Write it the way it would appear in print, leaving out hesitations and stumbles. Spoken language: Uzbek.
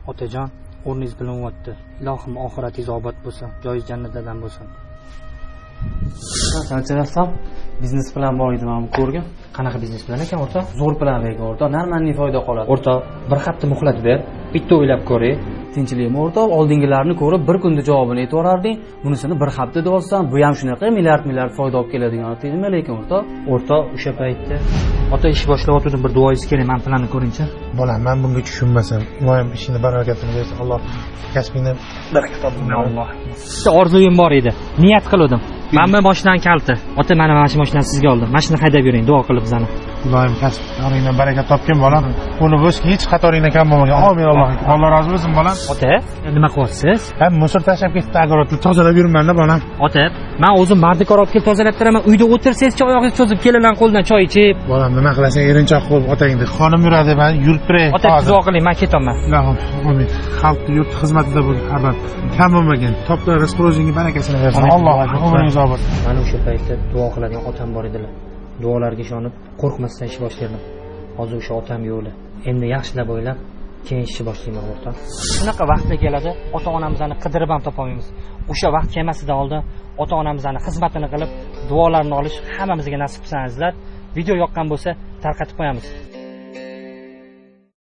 Otajon, o'rningiz bilinyapti. Ilohim oxiratingiz obod bo'lsin, joyingiz jannatlardan bo'lsin. Charchamasam, biznes plan bor edi, men ko'rgim. Qanaqa biznes plan ekan, o'rtoq? Zo'r plan lekin, o'rtoq, normalniy foyda qoladi. O'rtoq, bir hafta muhlat ber, bitta o'ylab ko'ray. Tinchlikmi, o'rtoq? Oldingilarni ko'rib bir kunda javobini aytaverarding. Bunisini bir hafta deyapsan, bu ham shunaqa milliard milliard foyda olib keladigan nima lekin, o'rtoq? O'rtoq, o'sha paytda ota ish boshlayotgandim, bir duoyingiz kerak, men planni ko'ringchi. Bolam, men bunga tushunmasam, iloyim ishini barakatini bersin, Alloh kasbingni barakat topsin. Alloh. Bitta orzuyim bor edi. Niyat qildim. Mana bu mashinani kalti. Ota, mana shu mashinani sizga oldim. Mashina haydab yuring, duo qilib bizani. Iloyim kasbingdan barakat topgin, bolam. Buni bo'sh hech qatoringdan kam bo'lmagan. Amin Alloh. Alloh rozi bo'lsin, bolam. Ota, nima qilyapsiz? Ha, musor tashlab ketdi, огород ni tozalab yurman-da, bolam. Ota, men o'zim mardikor olib kelib tozalab turaman. Uyda o'tirsangizchi, oyog'ingizni cho'zib, kelinlar qo'lidan choy ichib. Bolam, nima qilasan, erinchoq bo'lib otangni. Xonim yuradi, men yurib turay. Ota, duo qiling, men ketaman. Ilohim, amin. Xalq yurt xizmatida bo'lgan, abad kam bo'lmagan. Topgan rizq ro'zingga barakasini bersin. Alloh umringiz obod. Mana o'sha paytda duo qiladigan otam bor edilar. Duolarga ishonib, qo'rqmasdan ish boshladim. Hozir o'sha otam yo'li. Endi yaxshilab o'ylab, keyin ishni boshlayman, o'rtoq. Shunaqa vaqtlar keladi, ota-onamizni qidirib ham topa olmaymiz. O'sha vaqt kelmasidan oldin ota-onamizni xizmatini qilib, duolarini olish hammamizga nasib qilsin azizlar. Video yoqqan bo'lsa, tarqatib qo'yamiz.